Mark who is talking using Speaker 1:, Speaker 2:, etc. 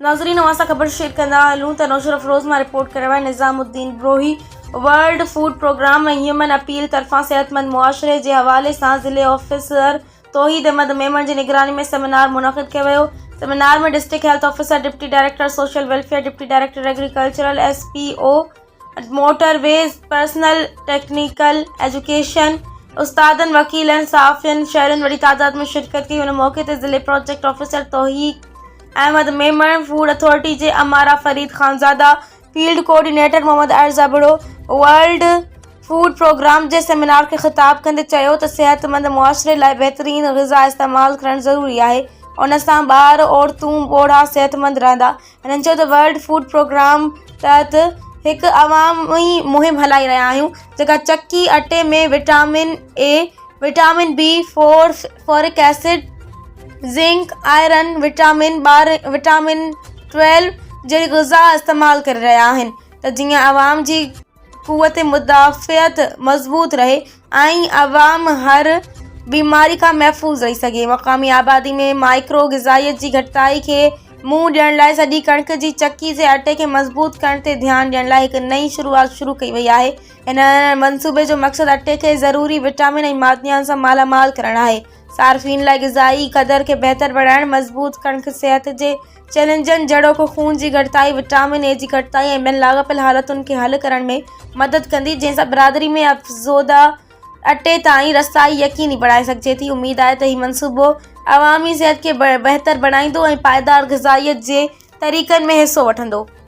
Speaker 1: ناظرين اوهان سان خبر شيئر ڪندا هلون ته نوشهروفروز مان رپورٽ ڪري رهيو آهي Nizam Uddin Brohi world food programme ۽ human appeal طرفان صحتمند معاشري جي حوالي سان ضلعي آفيسر توحيد احمد ميمڻ جي نگراني ۾ سيمينار منعقد ڪيو ويو seminar ۾ district health officer deputy director social welfare deputy director agricultural S P O motorways personnel technical education استادن وڪيلن صحافين شهرين وڏي تعداد ۾ شرڪت ڪئي ان موقعي تي ضلعي project officer Tauheed Ahmed Memon food authority جي Amara Farid Khanzada field coordinator Muhammad Arz Abro world food programme جي سيمينار کي خطاب ڪندي چيو ته صحتمند معاشري لاء بهترين غذا استعمال ڪرڻ ضروري آهي ان سان ٻار عورتون پوڙها صحتمند رهندا هنن چيو ته ورلڊ فوڊ پروگرام تحت هڪ عوامي مهم هلائي رهيا آهيون جيڪا چڪي اٽي ۾ vitamin A, vitamin B four, folic acid, zinc, iron, vitamin 12، vitamin 12 جهڙي غذا استعمال ڪري رهيا آهن ته جيئن عوام جي قوت مدافعت مضبوط رهي ۽ عوام هر بيماري کان محفوظ رهي سگهي. مقامي آبادي ۾ مائڪرو غذائيت جي گهٽتائي کي منهن ڏيڻ لاء سڄي ڪڻڪ جي چڪي جي اٽي کي مضبوط ڪرڻ تي ڌيان ڏيڻ لاء هڪ نئين شروعات شروع ڪئي وئي آهي. هن منصوبي جو مقصد اٽي کي ضروري وٽامن ۽ معدنيات سان مالا مال ڪرڻ آهي. صارفين لاء غذائي قدر کي بهتر بڻائڻ، مضبوط ڪڻڪ صحت جي چئلينجن جهڙوڪ خون جي گهٽتائي، وٽامن اي جي گهٽتائي ۽ ٻين لاڳاپيل حالتن کي حل ڪرڻ ۾ مدد ڪندي، جنهن سان برادري ۾ افزوده اٽي تائين رسائي يقيني بڻائي سگهجي ٿي. اميد آهي ته هي منصوبو عوامي صحت کي بهتر بڻائيندو ۽ پائيدار غذائيت جي طريقن ۾ حصو وٺندو.